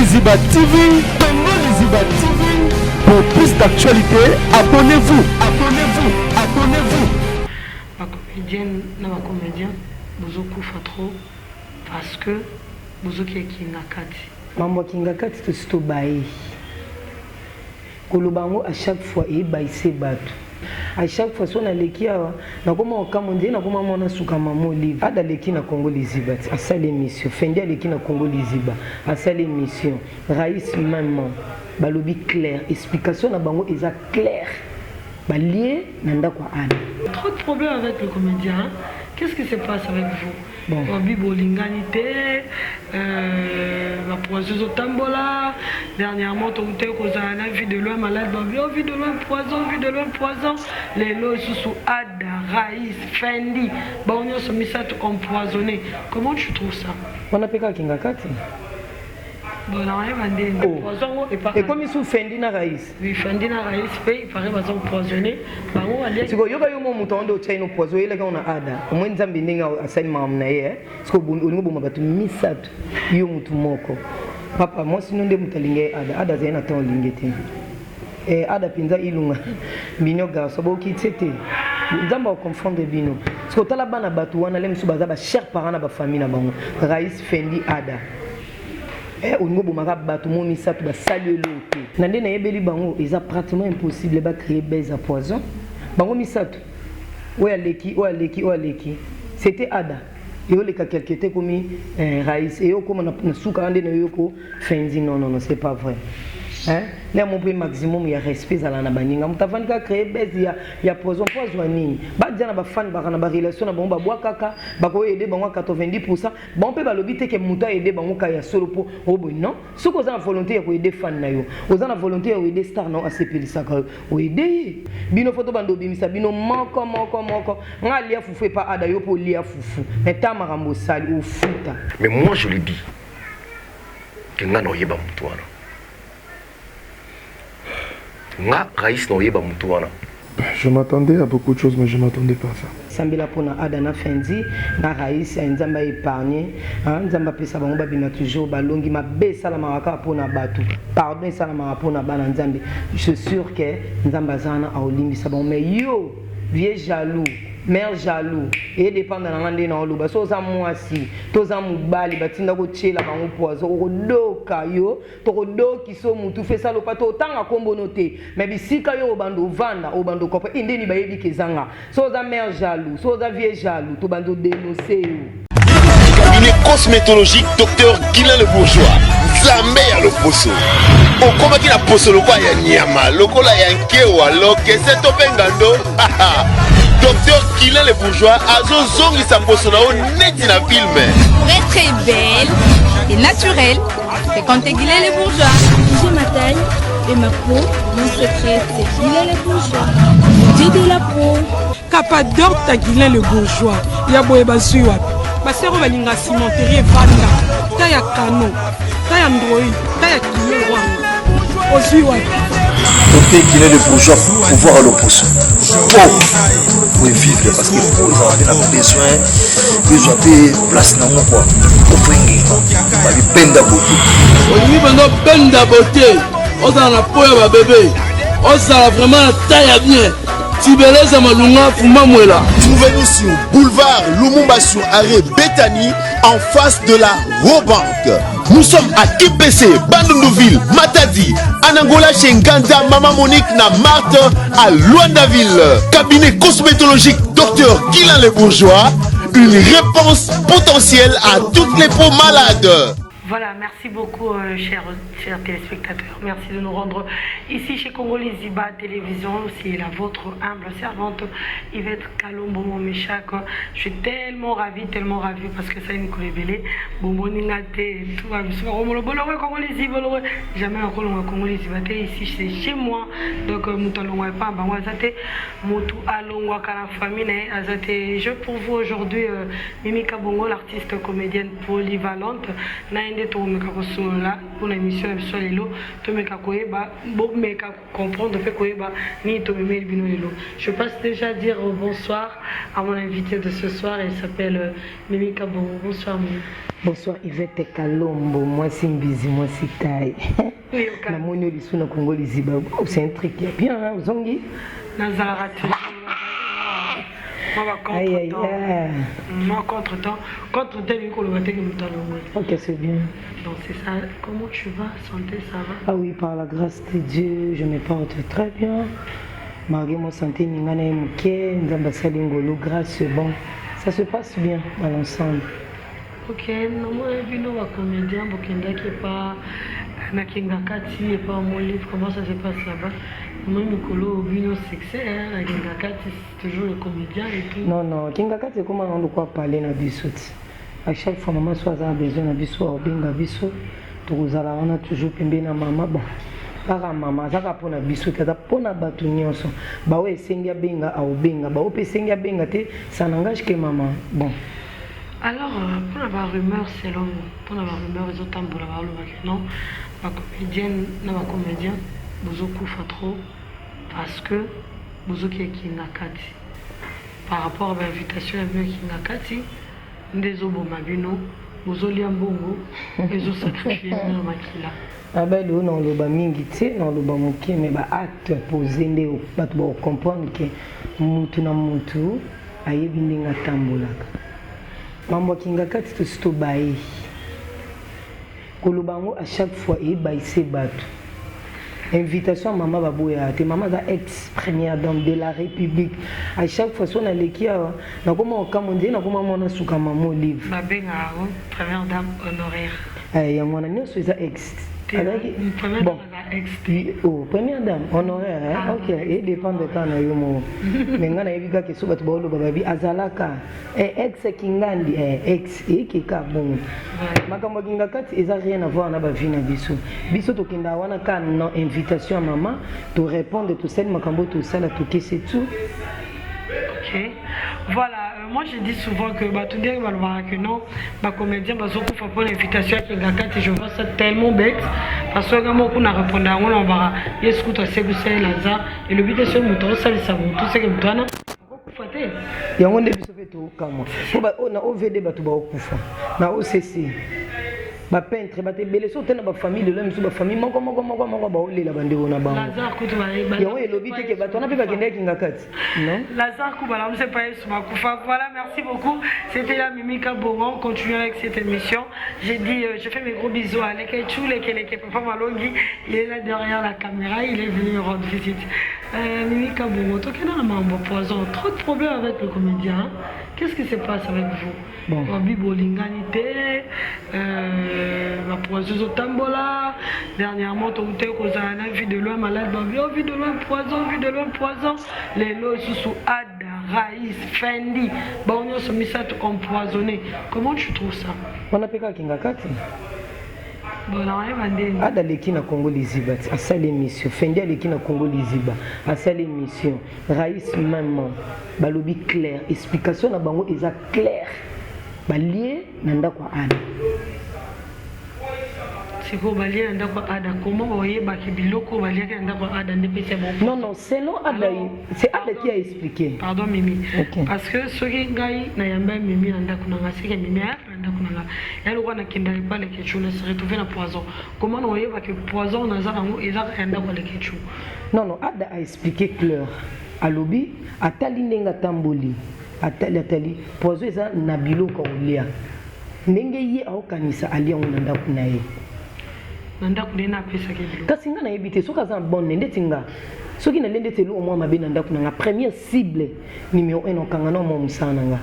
Liziba TV, Congo Liziba TV. Pour plus d'actualités, abonnez-vous, abonnez-vous, abonnez-vous. Ba comedienne na ba comedien bozo kufa trop parce que bozo kia kingakati. Mambo ya kingakati tosi tobaye koloba yango à chaque fois ebayise batu à chaque fois soki naleki awa nakoma kokamwa ndenge nakoma mwana suka mama olive ada aleki na congo liziba ti asali emission fendi aleki na congo liziba asali emission rais meme balobi claire explication na bango eza claire balie na ndako ya ada. Trop de problème avec le comedien hein? Qu'est-ce qui se passe avec vous? Bon. Babi bolingani te euh, ba poison ezotambola dernièrement tokutaki kozala na vie de loin malade babi oh, vie de loin poison vie de loin poison lelo lisusu ada rais fendi bango nyonso misato empoisonné comment tu trouves ça? Wana mpe kaka kingakati. Bon, nakoyeba ndenge Oh. poison yango epaka Ekomi su Fendi na Rais. Oui, Fendi na Rais mpe il paraît baza empoisonné bango balia Sikoyo yoka yo mo moto yango nde otyai no poison oyelaki yango na ada omoni nzambe ndenge asali makambo na ye eh? Sikoyo olingi oboma bato misato yo motu moko papa mwasi no nde moto alingi ye ada ada azali na temps olingi te eh, ada mpenza ilunga mignon garçon bokitie te nzambe akoconfondre bino sikoyo tala bana bato wana le mosusu baza ba cher parent na bafamille na bango Rais Fendi ada Eh, olingi obomaka bato mo misato basali yo eloko te na nde nayebeli bango eza pratiquement impossible ba créer buzz ya poison bango misato oyo aleki oyo aleki oyo aleki c'était ada eyoleka quelque te ekomi eh, rais eyokoma na, na suka wana nde nayoyoko fendi non non non c'est pas vrai hein nde mo mpe maximum ya respect ezala na baninga moto avandi kaka créer buzz ya, ya poison mpo azwa nini badia na bafani baka na barelation na bango babwakaka bakoyede bango ya 90 pourcent Bango pe balobi te ke mutu a aider bango ka ya solo po o boye non soki oza na volonte ya ko aider fan na yo oza na volonte ya ko aider star na yo asepelisaka yo o aider ye bino faut tobanda obimisa bino moko moko moko nga alia fufu epa ada yo pe olia fufu mais ta makambo osali ofuta. Mais moi je le dis que nga na oyeba mutu wana. Nga Rais na oyeba mutu wana. Je m'attendais à beaucoup de choses mais je m'attendais pas à ça. Sambela pona Ada na Fendi na Rais eh, Nzambe a epargne hein, Nzambe apesa bango babima toujours balongi mabe esalamaka kaka pona batu pardon esalamaka pona bana Nzambe je suis sûr que Nzambe aza wana aolimbisa bango mais yo vieux jaloux mère jaloux e dépendre na nga nde na oloba so oza mwasi to oza mobali batinda kotiela bango poison okodoka yo Tokodokisa yo mutu fesa lopa totanga kombo no te mais bisika yo obanda ovanda obanda okopa e ndeni bayebi ke eza nga so oza mère jaloux so oza vieux jaloux tobanda odenonce yo. Cabinet cosmétologique Docteur Guilain le Bourgeois Nzambe ya loposo okomaki na poso lokola ya nyama lokola ya nkewa lokese to mpe ngando Docteur Guilain le Bourgeois azozongisa poso na yo neti na film. Pour être belle et naturelle Fréquentez Guilain les Bourgeois. J'ai ma taille et ma peau. Mon secret, c'est Guilain les Bourgeois. J'ai de la peau. Capador ta Guilain le Bourgeois. Ya boye bazui wapi? Basero balinga cimenterie evanda. Ta ya Kano, ta ya Android, ta ya Kiyo Rwanda. Ozui wapi? Docteur Guilain le Bourgeois, pouvoir à l'opposition. Po pour vivre parce que po ezala mpe na besoin ezwa mpe place nango kua ofengenga babibenda bote. Olingi mpenza obenda bote, ozala na po ya babebe, ozala vraiment na taille ya bien. Tibeleza Malunga Fumba Mwela. Trouvez-nous sur boulevard Lumumba sur arrêt Bethany en face de la Robank. Nous sommes à KPC, Bandunduville, Matadi, Anangola chez Nganda, Maman Monique na Marthe à Luandaville. Cabinet cosmétologique Docteur Guilain Le Bourgeois, une réponse potentielle à toutes les peaux malades. Voilà, merci beaucoup, euh, chers, chers téléspectateurs. Merci de nous rendre ici chez Congo Liziba Télévision. C'est la vôtre humble servante Yvette Kalombo Meshak. Je suis tellement ravie, tellement ravie parce que ça, une belé. Bomoninga te, tout va bien. Congo Liziba, jamais encore Congo Liziba te. Ici, c'est chez moi. Donc, euh, moto alongwa epa bango aza te. Moto alongwaka na famille na ye aza te. Je pour vous aujourd'hui, euh, Mimi Kabongo, l'artiste comédienne polyvalente. Na nde tokomeka kosolola mpona émission na biso ya lelo, tomeka koyeba, bomeka comprendre mpe koyeba nini tomemeli bino lelo. Je passe déjà dire bonsoir à mon invité de ce soir. Elle s'appelle Mimi Kabongo. Bonsoir, Mimi. Bonsoir, Yvette Kalombo, mwasi mbizi, mwasi tai. Namoni yo lisu na Congo Liziba. Oh, c'est un truc ya bien, hein, ozongi. Nazalaka toujours mwa ba Aïe, aïe, contretemps. aïe. Mwa contretemps, contretemps elingi koloba teke moto alongwe. Ok, c'est bien. Donc c'est ça. Comment tu vas? Santé, ça va? Ah oui, par la grâce de Dieu, je me porte très bien. Malgré mon santé, ningana ye moke, Nzambe asali ngolu, grâce, bon. Ça se passe bien dans l'ensemble. Ok, namoni bino bacomédien bokendaki epa na Kingakati, epa Olive. Comment ça se passe là-bas? Namoni mikolo bino succès, hein, na Kingakati, c'est toujours le comédien et tout. Non, non, Kingakati ekoma na lokwa parler na biso ti. À chaque fois mama so aza na besoin na biso, aobenga biso, tokozala wana toujours pembeni na mama. Bon, kaka mama aza kaka mpona biso te, aza mpona bato nyonso. Baoyo esengi abenga, aobenga. Baoyo mpe esengi abenga te, ça n'engage que mama. Bon. Alors, mpona barumeur, selon mpona barumeur ezotambola, balobaki non, bacomédienne na bacomédien bozokufa trop parce que bozoki Kingakati. Par rapport à bainvitation ya bino ya Kingakati nde ezoboma bino, bozolia mbongo, ezosacrifie bino na makila. Abeli oyo naoloba mingi te, naoloba moke, mais baacte posé nde bato bakocomprendre ke mutu na mutu ayebi ndenge atambolaka. Mambo ya Kingakati, tosi tobaye koloba yango à chaque fois, eyebayise bato. Invitation ya mama baboyaka te. Mama aza ex première dame de la République. À chaque fois so naleki awa, nakoma okamwa nzeli, nakoma mwana suka mama Olive. Babengaka yango première dame honoraire. Yango wana nyonso eza ex. Azalaki première bon dame aza ex te. Oh, première dame honoraire, hein? Ah, ok, edépendre kaka na yo moko, mais ngai nayebi kaka so bato baoloba babi azalaka ex Kingandi, ex eyekeka bongo. Makambo ya Kingakati eza rien à voir na bavie na biso. Biso tokendaka wana kaka na invitation ya mama, torépondre, tosali makambo oyo tosala, tokese tout. Ok. Voilà, moi je dis souvent que bato ndenge balobaka que non, bacomédien bazokufa pour l'invitation ya Kingakati, je vois ça tellement bête parce que nga moko na répondre yango, na balobaka Yesu kutu asekusa ye Lazare. Elobi te soki moto aosalisa motu seke moto wana akokufa te. Yango nde biso mpe tokamwa po na OVD bato baokufa, na OCC bapeintre, bato ebele. So te na bafamille lelo misu, bafamille moko moko moko moko baolela bandeko na bango. Lazare kutu Yango elobi te ke bato wana mpe bakendaki Kingakati, non. Lazare Koubala, on sait pas Makufa. Voilà, merci beaucoup. C'était la Mimi Kabongo. On continue avec cette émission. J'ai dit, je fais mes gros bisous à Leke Chou, Leke Leke, Papa Malongi. Il est là derrière la caméra. Il est venu me rendre visite. Mimi Kabongo, toi qui es dans le poison, trop de problèmes avec le comédien, hein. Qu'est-ce qui se passe avec vous? Bon. Babi bolingani te, bapoison ezotambola. Dernièrement touti kozala na Vie de Loin malade, babi oh, Vie de Loin poison, Vie de Loin poison. Lelo lisusu Ada, Raïs, Fendi, bango nyonso misato empoisonné. Comment tu trouves ça? Wana mpe kaka Kingakati. Bon, nayeba ndeni. Ada aleki na Congo Liziba ti asali émission, Fendi aleki na Congo Liziba asali émission, Raïs même balobi clair, explication na bango eza claire, balie na ndako ya Ada. Sikoyo balie na ndako ya Ada, comment oyebaki biloko oyo baliaki na ndako ya Ada nde pesi ya bango? Non, non, selon Ada, c'est Ada qui a expliqué. Pardon Mimi. Ok. Parce que soki ngai nayamba Mimi na ndako na nga, seke Mimi ayaka na ndako na nga ya lokwa, nakendaka epa Lekechu, na se retrouve na poison, comment na oyebaki poison naza nango eza kaka ya ndako ya Lekechu? Non, non, Ada a expliqué clair. Alobi atali ndenge atamboli, atali, atali, poison eza na biloko ya kolia, ndenge ye aokanisa alia yango na ndako na ye. Na ndako nde napesaki biloko. Kasi nga nayebi te soki aza bonne ndeti nga. Soki nalie ndeti eloko mwa mabe na ndako na nga, première cible numéro 1 okanga na mwa mosala na nga,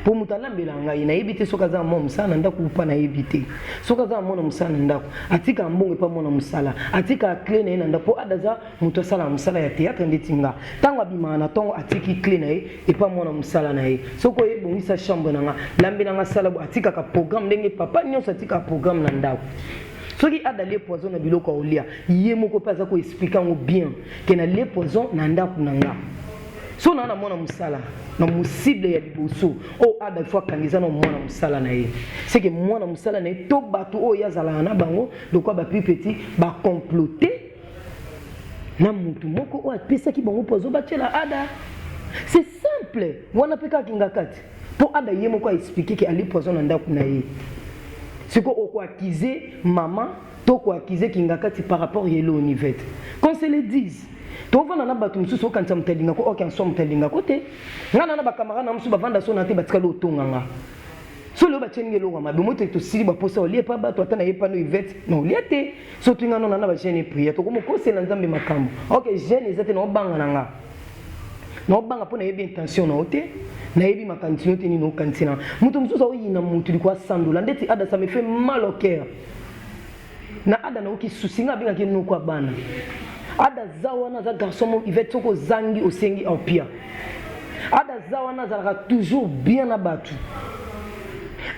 mpo moto alambela ngai. Nayebi te soki aza mwa mosala na ndako upa, nayebi te soki aza mwana mosala na ndako, atikaka mbongo epa mwana mosala, atikaka clé na ye na ndako, mpo Ada aza moto asalaka mosala ya théâtre ndeti nga. Ntango abimaka na ntongo, atiki clé na ye epa mwana mosala na ye: soki oye, bongisa chambre na nga, lambela nga, sala bo. Atikaka programme ndenge papa nyonso atikaka programme na ndako. Soki Ada alie poison na biloko ya kolia, ye moko mpe aza koexpliquer yango bien ke nalie poison na ndako na nga. So na na mwana mosala na mosible ya liboso oyo Ada ifo akanga eza na mwana mosala na ye, seke mwana mosala na ye to bato oyo ye azalaka na bango lokola ba petit bacomplote na mutu moko oyo apesaki bango poison batiela Ada. C'est simple, wana mpe kaka kinga kati mpo Ada ye moko aexplique ke ali poison na ndako na ye. Sikoyo okoakize mama to koakize kingakati par rapport ya eloo Nivette? Qu'on se le dise, tovanda na bato mosusu, okanisa moto alingako, oke en soi moto alingako te. Ngai na na bacamarade na mosusu bavanda so na te, batikali otonga nga. So lelo batieli nga eloko ya mabe, moi tosili baposa olie pa bato, ata na ye pano Ivete na olia te. So toinga nona na bajeune et prière, tokomokosela Nzambe makambo. Ok, jeune eza te, na obanga na nga, naobanga mpo nayebi intention na yo te, nayebi makanisi no te, nini okanisi na moto mosusu aoyina motu liko asandola ndeti Ada. Ça me fait mal au cœur na Ada, naoki susi. Nga abengaki noko ya bana. Ada aza wana, aza garçon moko Ivete, soki ozangi osengi aopia. Ada aza wana, azalaka toujours bien na bato.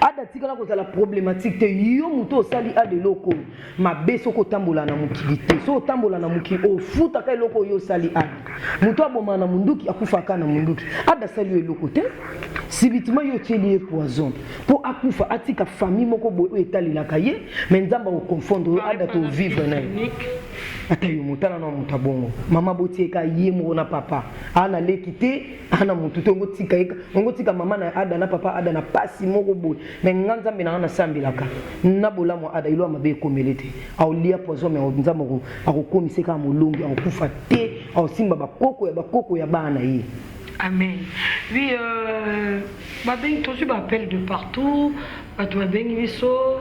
Ada atikala kozala problématique te. Yo moto osali Ada eloko oyo mabe, soki otambola na mokili te, soki otambola na mokili, ofutaka eloko oyo osali Ada. Moto abomaka na munduki akufaka na munduki. Ada asali yo eloko te, subitement yo otieli ye poison mpo akufa, atika famille moko boye oyo etalelaka ye. Mais Nzambe akoconfondre oyo Ada tovivre na ye. Ata yo motala na moto abongo, mama botieka ye moko na papa ana leki te, ana motu te. Ongo tika ye, ongo tika mama na Ada na papa Ada na pasi moko boye. Mais nga Nzambe na nga nasambelaka na bolamu ya Ada, elo ya mabe ekomele te. Aolia poison, mais Nzambe akokomisa kaka molongi, akokufa te, aosimba bakoko ya bakoko ya bana na ye. Amen. Oui, babengi, tozwi baappel de partout, bato babengi biso,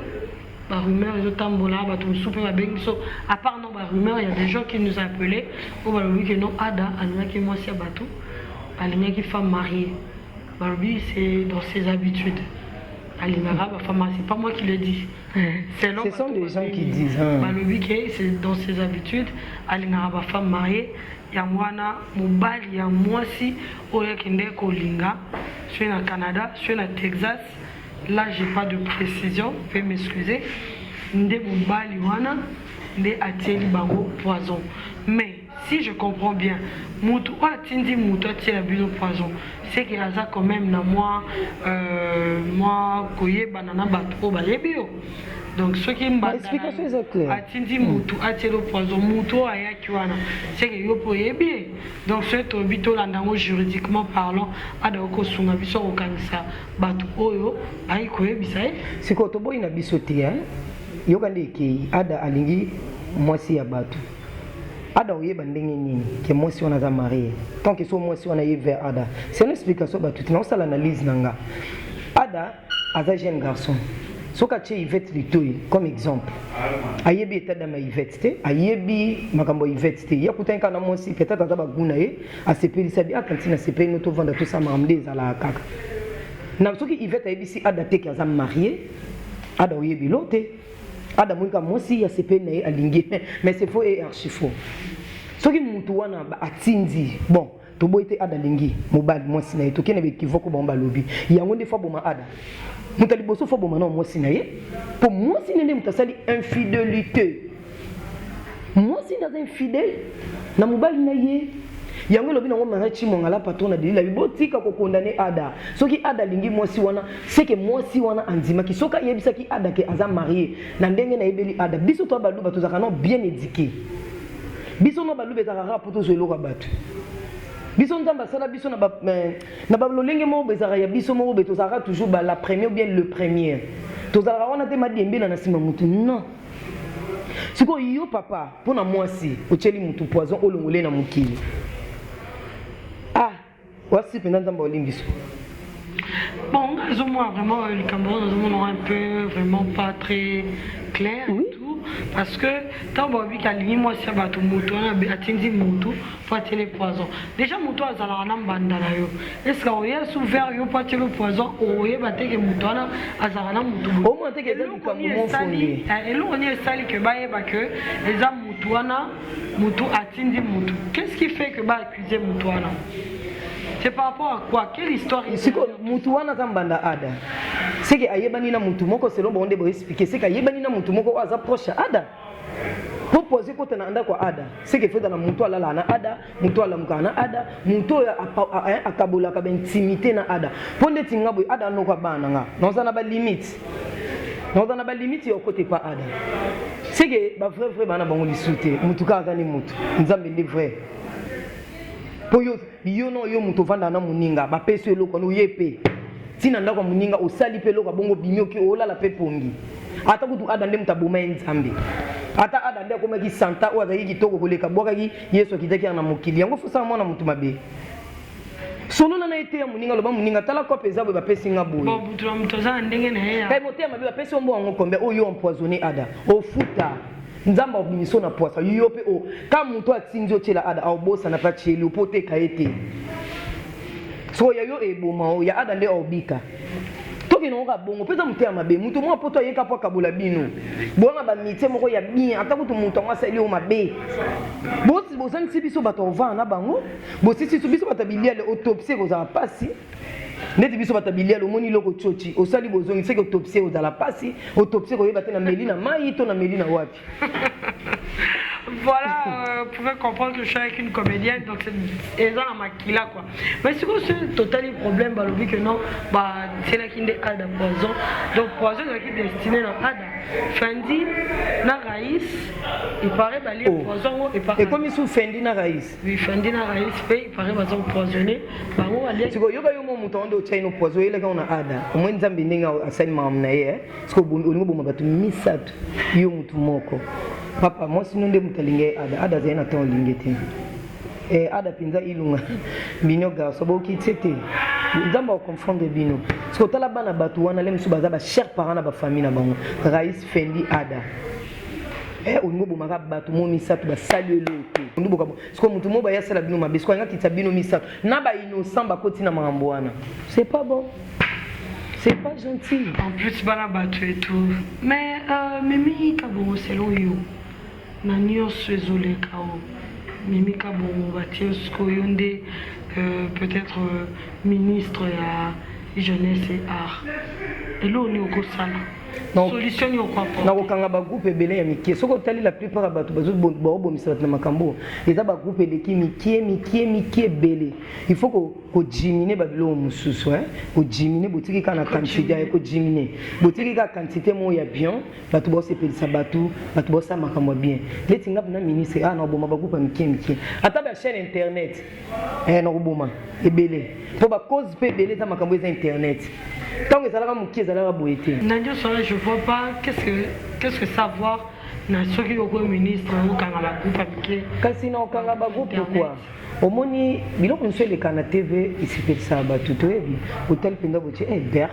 barumeur ezotambola, bato mosusu mpe babengi biso. À part non barumeur, il y a des gens qui nous a appelé oyo balobi ke non, Ada alingaki mwasi ya bato, alingaki femme mariée. Balobi c'est dans ses habitudes, alingaka bafemme. C'est pas moi qui le dis. Selon Ce sont des gens qui disent, hein. Balobi ke c'est dans ses habitudes, alingaka bafemme mariée. Yango wana mobali ya mwasi oyo akende kolinga soki na Canada, soki na Texas, là j'ai pas de précision, veuillez m'excuser, nde mobali wana nde atieli bango poison. Mais si je comprends bien, mutu oyo atindi mutu atiela bino poison, c'est que aza quand même na mwa mwa koyebana na bato oyo bayebi yo. Donc soki mbanda Explication eza claire. Atindi mutu atiela yo poison, mutu oyo ayaki wana, c'est que yo mpo oyebi ye. Donc soki toyebi, tolanda yango juridiquement parlant, Ada okosunga biso kokangisa bato oyo bayi koyebisa ye. Sikoyo toboyi na biso te, hein? Yoka nde ekei, Ada alingi mwasi ya bato. Ada oyeba ndenge nini ke mwasi wana aza marie? Tant que so mwasi wana ye vers Ada, c'est une explication. Bato tina osala analyse na nga. Ada aza jeune garçon, soki atie Ivete litoi comme exemple, ayebi état d'âme ya Ivete te, ayebi makambo ya Ivete te. Ye akutani kaka na mwasi, peut-être aza bagu na ye, asepelisa bi ata ntina asepeli no, tovanda, tosala makambo nde ezalaka kaka na. Soki Ivete ayebisi Ada te ke aza marie, Ada oyebi lo te. Ada monika mwasi asepeli na ye, alingi, mais c'est faux et archi faux. Soki mutu wana atindi, bon, toboyi te, Ada alingi mobali mwasi na ye, tokende baéquivoque. Bango balobi yango nde fa boma Ada. Moto ya liboso fa boma na mwasi na ye, mpo mwasi nde nde moto asali infidélité. Mwasi nde aza infidèle na mobali na ye. Yango elobi nango Marie Chimongala, patron na Delila. Botika kokondane Ada. Soki Ada alingi mwasi wana, seke mwasi wana andimaki. Soki ayebisaki Ada ke aza marie, na ndenge nayebeli Ada, biso to baluba tozalaka no bien éduqué. Biso no baluba ezalaka kaka po tozwa eloko ya bato. Biso Nzambe asala biso na na balolenge moko boye, ezalaka ya biso moko boye. Tozalaka toujours ba la première ou bien le premier, tozalaka wana te madiembela na nsima mutu, non. Sikoyo yo papa, mpo na mwasi otieli mutu poison, olongole na mokili, ah, wasi mpenza Nzambe olimbiso. Bon, nazomona vraiment likambo oyo, nazomona un peu vraiment pas très clair, oui. Et tout parce que ntango babiki alingi mwasi ya bato, motu wana atindi motu mpo atiele poison. Déjà motu azalaka na mbanda na yo, est-ce oya su vers yo mpo atiele poison, oyeba te ke motu wana azalaka na motu? Omona te ke eza likambo mofonde. Eloko nini esali ke bayeba ke eza motu wana motu atindi motu? Qu'est-ce qui fait que baaccuse motu wana? C'est par rapport à quoi? Quelle histoire? Siko mutu wana aza mbanda Ada, seke ayebani na mutu moko. Selon bango nde boexplique, seke ayebani na mutu moko oyo aza proche ya Ada. Mpo poison ekota na ndako ya Ada, seke efo ezala moto alalaka na Ada, moto alamukaka na Ada, moto oyo akabolaka baintimité na Ada. Mpo ndeti nga boye, Ada anoko ya bana na nga, naoza na balimite, naoza na balimite ya okota epa Ada. Seke ba vrai vrai bana bango lisu te, motu kaka aza ni motu, Nzambe nde vrai. Mpo yo yo no yo moto ovandaka na moninga, bapesi yo eloko wana oye mpe ntina ndako ya moninga, osali mpe eloko ya bongo, obimi oki olala mpe pongi. Ata kutu Ada nde moto aboma ye Nzambe, ata Ada nde akomaki santa oyo azalaki kitoko koleka, abwakaki Yesu akitaki awa na mokili. Yango fosala mwana moto mabe. Solola na ye, teya moninga, loba moninga, tala kope eza boye, bapesi nga boye. Bon, moto na moto aza na ndenge na ye ya. Kai motema mabe, bapesi yo mbongo yango combien oyo yo empoisonné Ada, ofuta. Nzambe akobimisa yo na pwasa, yo pe o ka moto atindi otiela Ada, aobosana pe atieli yo po oteka ye te. Soko ya yo eboma o ya Ada nde aobika. Tokende ngo kaka bongo mpe eza motema mabe. Moto moko poto ayeka mpo akabola bino. Boyanga ba amitié moko ya bien, ata kutu moto yango asali yo mabe. Bozangisi biso bato ya kovanda na bango, bosisi biso bato ya biliale, autopsie ekozala pasi. Ndeti biso bato ya biliale, omoni eloko tshotshi, osali bozongi, seke autopsie ekozala pasi, autopsie ekoyeba te na meli na mayi to na meli na wapi. Voilà, vous pouvez comprendre que je suis avec une comédienne, donc c'est eza na makila quoi. Mais sikoyo soki totali problème balobi que non, batielaki nde Ada poison. Donc poison ezalaki destiné na Ada. Fendi na Raïs, il paraît balie Oh. poison yango epa Ekomi sous Fendi na Raïs. Oui, Fendi na Raïs pe il paraît baza empoisonné. Bango balie Sikoyo yoka yo mo moto yango nde otyai no poison, oyelaki yango na Ada. Omoni Nzambe ndenge asali makambo na ye, eh? Sikoyo olingi oboma bato misato, yo motu moko. Papa, mwasi no nde moto alingi ye Ada. Ada azali na temps olingi te. Eh, Ada mpenza ilunga bino garçon bokitie te. Nzambe akoconfondre bino. Sikoyo tala bana bato wana le mosusu baza ba chers parents na ba famille na bango. Raïs, Fendi, Ada. Eh, olingi obomaka bato mo misato basali yo eloko te. Olingi boka sikoyo moto moko baye asala bino mabe, sikoyo alingi akitisa bino misato na ba innocent bakoti na makambo wana. C'est pas bon. C'est pas gentil. En plus bana bato et tout. Mais Mimi Kabongo selon yo na nionso ezoleka o Mimi Kabongo batie yo sikoyo yo nde peut-etre ministre ya jeunesse et art eloko nini okosala? Solution nini oko apporter? Nakokanga ba groupe ebele ya mikie. Soki otali la plupart ya bato baobomisa bato na makambo oyo, eza ba groupe eleki mikie mikie mikie ebele. Il faut ko kodimine ba biloko mosusu, hein? Kodimine botiki kaka na quantité ya kodimine. Botiki kaka quantité moko ya bien, bato baosepelisa bato, bato baosala makambo ya bien. Neti nga na ministre, ah nakoboma ba groupe ya mikie mikie. Ata ba chaîne internet, eh nakoboma ebele. Po ba cause pe ebele eza makambo eza internet. Tango ezalaka mokie ezalaka boye te. Na nionso wana je vois pas qu'est-ce que qu'est-ce que ça voir na soki okomi ministre okanga ba groupe ya mike. Kasi na okanga ba groupe pourquoi? Omoni biloko mosusu eleka na TV esepelisaka bato toyebi otali mpenza botie eh berk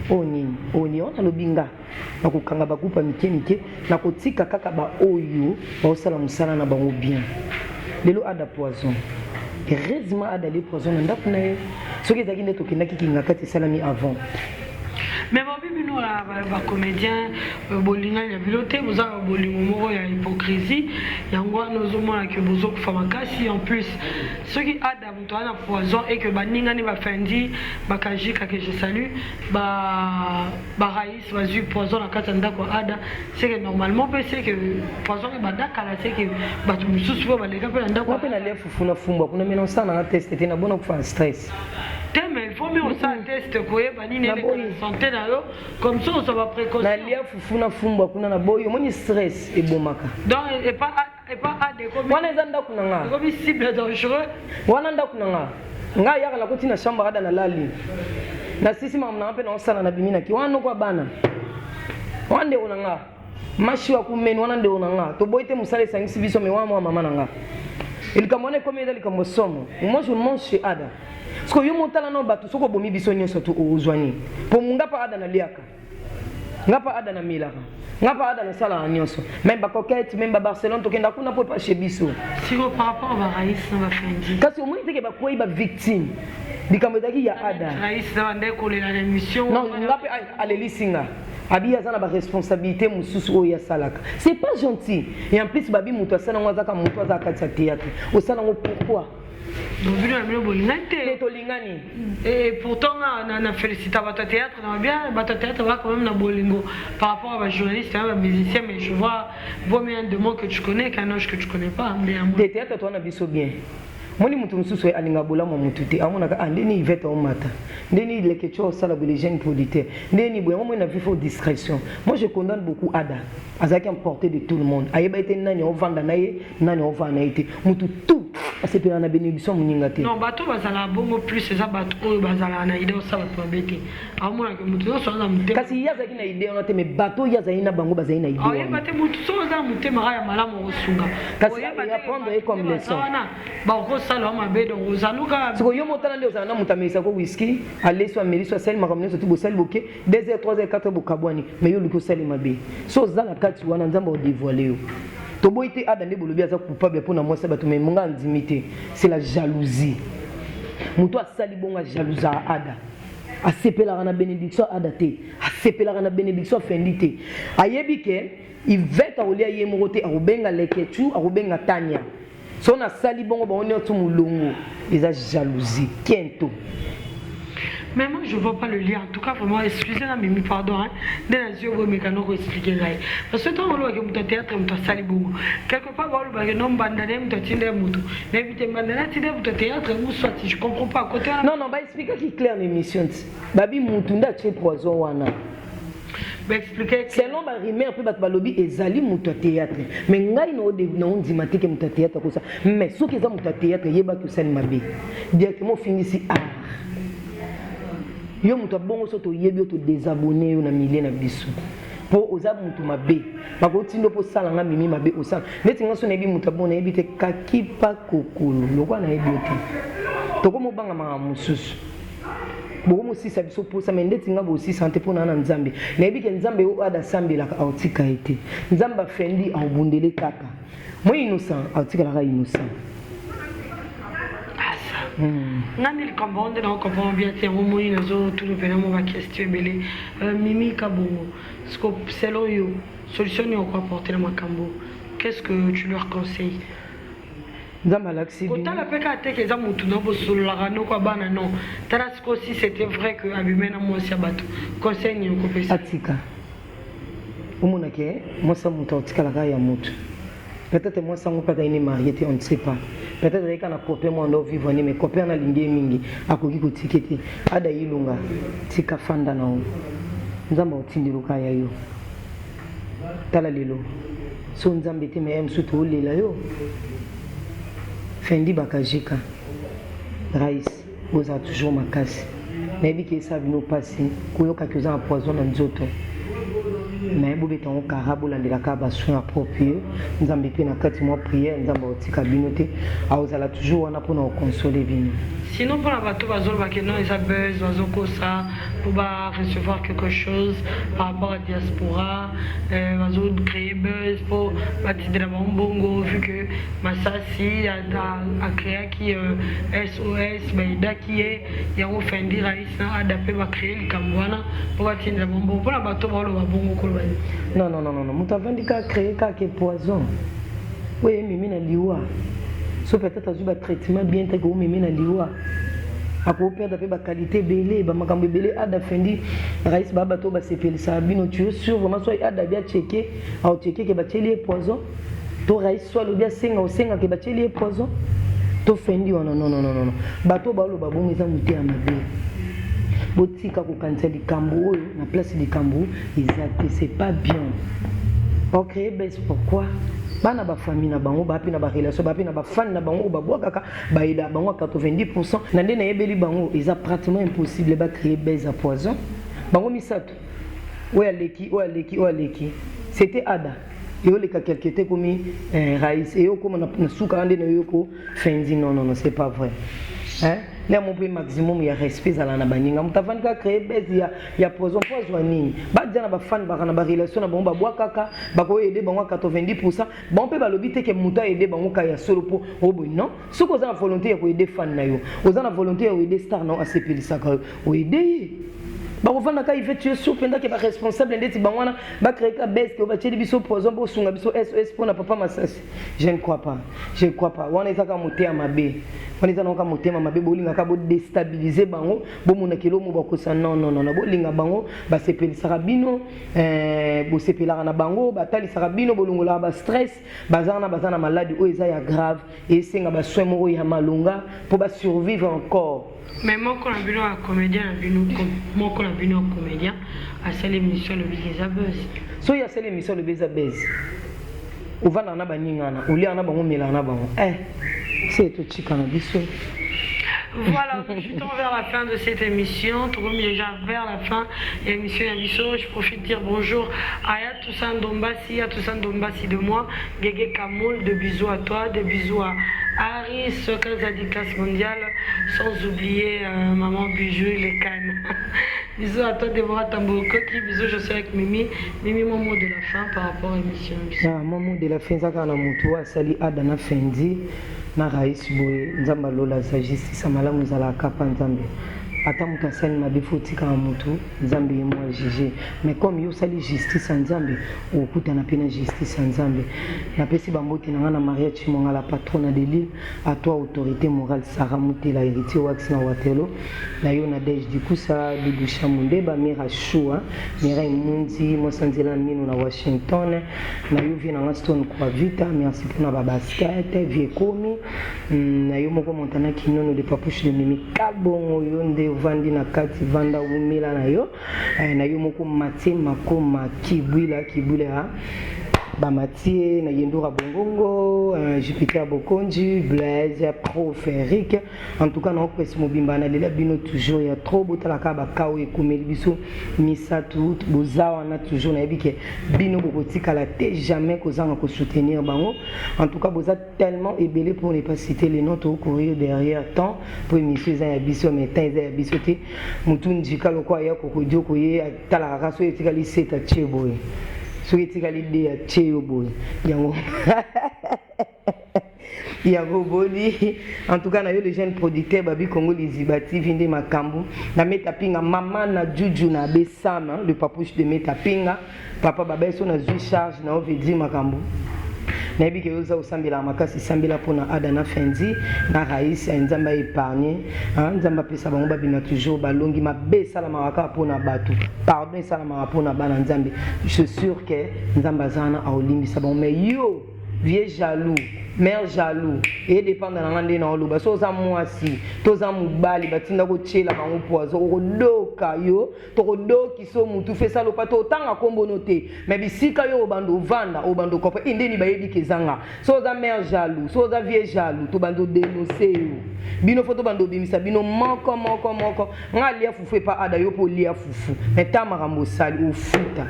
oyo nini oyo nini wana alobi nga nakokanga ba groupe ya mike mike nakotika kaka baoyo baosala mosala na bango bien lelo ada poison heureusement ada le poison na ndako na ye soki ezalaki nde tokendaki kingakati esalami avant. Mais babi bino ba comédien bolingani na bino te, boza na bolingo moko ya hypocrisie, yango wana ozomona ke bozokufa makasi. En plus soki Ada moto aza na poison et que baningani ba Fendi ba Kajika que je salue ba ba Raïs bazui poison na kati ya ndako ya Ada, c'est que normalement pe c'est que poison ebanda kala, c'est que bato mosusu pe baleka pe na ndako. Nga pe nalia fufu na fumbwa kuna mais nasala nanga test te nabona kufa na stress. Te mais il vaut mieux osala test koyeba nini eleka na santé na yo comme ça ozwa ba précaution. Nalia fufu na fumbwa kuna na boyi omoni stress ebomaka. Donc epa epa Ada ekomi wana eza ndako na nga. Ekomi cible dangereux. Wana ndako na nga. Nga ayaka nakoti na chambre Ada na lali. Na sisi makambo na nga mpe naosala na bimi na ki wana noko ya bana. Wana ndeko na nga. Mashi wa kumeni wana ndeko na nga. Toboyi te mosala esangisi biso mais wana mwa mama na nga. Likambo wana ekomi eza likambo somo. Moi je mange chez Ada. Siko yo motala na bato soki obomi biso nyonso tu ozwa nini? Po nga pa Ada naliaka. Nga pa Ada namelaka. Nga pa Ada nasalaka nyonso. Même ba coquette, même ba Barcelone tokenda kuna po epa chez biso. Siko par rapport ba Raïs na ba Fendi. Kasi omoni te ke bakwei ba victime. Likambo ezalaki ya Ada. Raïs na bande kolela na émission. Non, nga pe alelisi nga. Abi aza na ba responsabilité mosusu oyo asalaka. C'est pas gentil. Et en plus babi moto asala yango azaka moto aza kati ya théâtre. Osala yango pourquoi? Bino na bino bolingani te. Te tolingani. Et pourtant nga na félicita bato ya théâtre na bien bato ya théâtre ba quand même na bolingo par rapport à ba journaliste na ba musicien mais je vois vaut mieux un démon que tu connais qu'un ange que tu connais pas. Te théâtre toi na biso bien. Moni moto mosusu alinga bolamu ya motu te amonaka ah ndeni Yvette aomata ndeni Leketchou aosala boye les jeunes producteurs ndeni boye yango moi na vie faut discrétion moi je condamne beaucoup Ada azalaki emporté de tout le monde ayeba ete nani aovanda na ye nani aovanda na ye te motu tout asepelaka na bénédiction moninga te. Non bato bazalaka bongo plus eza bato oyo bazalaka na idée osala bato mabe te aomonaka moto nyonso aza motema kasi ye azalaki na idée wana te mais bato oyo azali na bango bazali na idée wana oyeba te moto soki oza na motema kaka ya malamu okosunga kasi apprendre ye comme leçon wana bakosala yo mabe donc ozaluka sikoyo yo motala nde ozala na moto amelisako whisky alesi amelisi asali makambo nyonso ti bosali boke 2 heures 3 heures 4 heures bokabwani mais yo oluki osali mabe so oza na kati wana nzambe akodévoile yo toboyi te ada nde bolobi aza coupable mpo na mwasi ya bato mais monga andimi te c'est la jalousie moto asali bongo ajalousaka ada asepelaka na benediction ada te asepelaka na benediction afendi te ayebi ke Yvette akolia ye moko te akobenga Leketchou akobenga Tania so nasali bongo bango nyonso molongo eza jalousie kento. Mais moi je vois pas le lien en tout cas vraiment excusez nga mimi pardon hein nde nazwi oyo bomeka noko expliquer ngai parce que ntango olobaki moto ya théâtre moto asali bongo quelque part balobaki no mbanda na ye moto atinda ye moto nayebi te mbanda na ye atinda ye moto ya théâtre ou soit je comprends pas côté wana. Non non ba expliquaki clair na émission ti babi mutu nde atie poison wana. Selon ba rumeur mpe bato balobi ezali moto ya théâtre mais ngai naondima te ke moto ya théâtre akosa mais soki eza moto ya théâtre yebaki osali mabe directement ofingisi art yo moto ya bongo so toyebi yo todésabonne yo na milieu na biso mpo oza moto mabe bakotinda mpo osala nga mimi mabe osala neti nga so nayebi moto ya bongo nayebi te kakipa kokolo lokola nayebi yo te tokomobanga makambo mosusu bokomosisa biso posa me ndeti nga bosisa te mpo na na nzambe nayebi ke nzambe oyo ada asambelaka aotika ye te nzambe afendi aobundele kaka moi innocent aotikalaka innocent nga nde likambo yango nde naocomprendre bien te yango moni nazotuna mpena mwa baquestion ebele mimi kabongo siko selon yo solution nini okoapporte na makambo qu'est ce que tu leur conseilles nzambe alakisi bino kotala mpe kaka teke eza motu na bosololaka noko ya bana non tala sikoyo si c'était vrai que abimai na mwasi ya bato conseil nini okopesa atika omona ke mwasi ya moto akotikalaka ya motu peut-être mwasi yango mpe azali ne marie te on ne sait pas peut-être azali kaka na copain mwana ndo vivre ne mais copain wana alingi ye mingi akoki kotike te ada ilunga tika fanda na yo nzambe akotindeluka ya yo tala lelo so nzambe te mais mosusu toolela yo fendi bakajika rais bozala toujours makasi nayebi ke esala bino mpasi koyoka ke oza na poison na nzoto mais bobeta yango kara bolandela kaka basoin approprié nzambe mpe na kati mwa prière nzambe akotika bino te akozala toujours wana mpona kokonsole bino sinon mpona bato bazoloba ke non eza buzz bazokosa mpo ba recevoir quelque chose par rapport à diaspora euh, bazo créer buzz mpo batindela bango mbongo vu que masasi acréaki euh, sos baedaki ye yango fendi rais na ada mpe bacréer likambo wana mpo batindela bango mbongo mpona bato baoloba bongo koloba nini non non non non moto avandi kaka créer kaka poison oyo ememi na liwa so peut-être azwi batraitement bien te koomemi na liwa akoperdre mpe baqualité ebele bamakambo ebele ada fendi rais baa bato oyo basepelisaka bino tu es sûr vraiment so ada bi acheke aocheke ke batieli ye poison to rais so alobi asenga osenga ke batieli ye poison to fendi wana non non non non bato oyo baoloba bongo eza moteya mabe botika kokanisa likambo oyo na place likambo eza te c'est pas bien ocréer bese pourquoi bana bafamille na bango baa mpe na barelation baa mpe na bafani na bango oyo babwakaka bayeda bango à 90 pourcent na nde nayebeli bango eza pratiquement impossible bacréer base ya poison bango misato oyo aleki oyo aleki oyo aleki c'était ada eyoleka quelque te ekomi eh, rais eyokoma na suka wana nde nayoko fendi non non non c'est pas vrai hein? nde yango mpe maximum ya respect ezala na baninga moto avandi kaka créer base ya, ya poison mpo azwa nini badia na bafani baka na barelation na bango babwakaka bakoyede bango ya 90 pourcent bango mpe balobi te ke moto ayede bango ka ya solo mpo oboyi non soki oza na volonté ya koyede fan na yo oza na volonté ya koyede star na yo asepelisaka yo oyede ye. Bakovanda ka Yvette, tu es sûr mpenza ke baresponsable ndeti bango wana bacrée ka bese ke batieli biso poison, bosunga biso SOS mpona papa Masasi? Je ne crois pas, je ne crois pas. Wana eza kaka motema mabe, wana eza nango kaka motema mabe. Bolingaka bodéstabiliser bango, bomonaka elomo bakosa. Non, non, non, bolinga bango, basepelisaka bino, bosepelaka na bango, batalisaka bino, bolongolaka bastress. Baza wana, baza na maladi oyo eza ya grave, esenga basoin moko ya malonga mpo basurvivre encore. Mais moko na bino ya comédien na bino, moko na bino ya comédien asali émission, alobi eza buzz. Soki asali émission, alobi eza buzz, ovandaka na baningana, oliaka na bango, omelaka na bango, se totika na biso. Voilà, nous chutons vers la fin de cette émission. Tout comme déjà vers la fin de l'émission ya biso. Je profite de dire bonjour à Toussaint Dombassi, à Toussaint Dombassi de moi, Gege Kamoul, de bisous à toi, de bisous à Harris, Kazadi classe mondiale, sans oublier maman Bijou les cannes. Bisous à toi, Déborah Tambokoki, bisous, je suis avec Mimi. Mimi, mon mot de la fin par rapport à l'émission. Ah, mon mot de la fin, ça, quand on a sali Adana Fendi, na Raïs boye, Nzambe alola aza justice malamu, ezalaka pa Nzambe. Ata moto asali mabe, fo otikaka motu, Nzambe ye mo ajuge. Mais comme yo osali justice ya Nzambe, okutana mpe na justice ya Nzambe. Napesi bambote na ngai na Maria Chimonga, la patronne de l'île, à toi autorité morale Sarah Mutela, héritier Wax na Watelo, na yo Nadege Dikusa, Dudusha Mundeba, Mira Shua, Mireille Mundi, mwasa nzela mino na Washington, na yo vie na nga Stone Kwavita, merci mpona babasket vie ekomi na yo moko Montana Kinono de Papouche de Mimi Kabongo, yo nde ovandi na kati, vanda umela na yo, na yo moko Matie Makoma Kibwila Kibwila bamatie na Yendura Bongongo, Jupiter Bokonji, Blaise Prof Eric. En tout cas na opesi mobimba, nalela bino toujours ya trop. Botalaka baka oyo ekomeli biso misato, boza wana toujours. Nayebi ke bino bokotikala te jamais kozanga kosoutenir bango. En tout cas boza tellement ebele, pour ne pas citer les noms, tocourir derrière temps po émission eza ya biso, mais temps eza ya biso te. Motu njika lokwa aya kokodio koye atalaka kaka soki etikali set atie boye, soki etikali de atie yo boye, yango yango boni. En tout cas na yo le jeune producteur Babi Congo Liziba TV nde makambo na Meta Pinga, mama na Juju na Besama, le papouche de Meta Pinga, papa baba so nazwi charge na veut dire makambo. Nayebi ke oza osambelaka makasi, sambela mpona Ada na Fendi na Rais. Nzambe aépargne, Nzambe apesa bango babima toujours balongi. Mabe esalamaka kaka mpona bato, pardon esalamaka mpona bana Nzambe. Je suis sûr ke Nzambe aza wana, aolimbisa bango. Mais yo vieux jaloux, mère jaloux, edépendre na nga nde na oloba. So oza mwasi to oza mobali, batinda kotiela bango poison, okodoka yo, tokodokisa mutu fe salopa. Totanga nkombono te, mais bisika yo obanda ovanda, obanda okopa ndeni bayebi ke ezanga. So oza mère jaloux, so oza vieux jaloux, tobanda odénonce yo. Bino fo tobanda obimisa bino moko moko moko. Nga alia fufu epa Ada, yo mpo olia fufu, mais ta makambo osali, ofuta.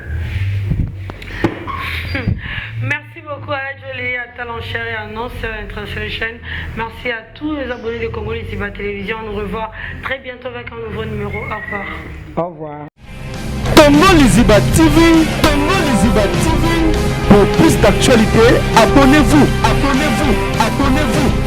Merci beaucoup à Jolie, à Talent Cher et à Annonce International. Merci à tous les abonnés de Congo Liziba Télévision. On nous revoit très bientôt avec un nouveau numéro. Au revoir. Au revoir. Congo Liziba TV, Congo Liziba TV. Pour plus d'actualités, abonnez-vous, abonnez-vous, abonnez-vous.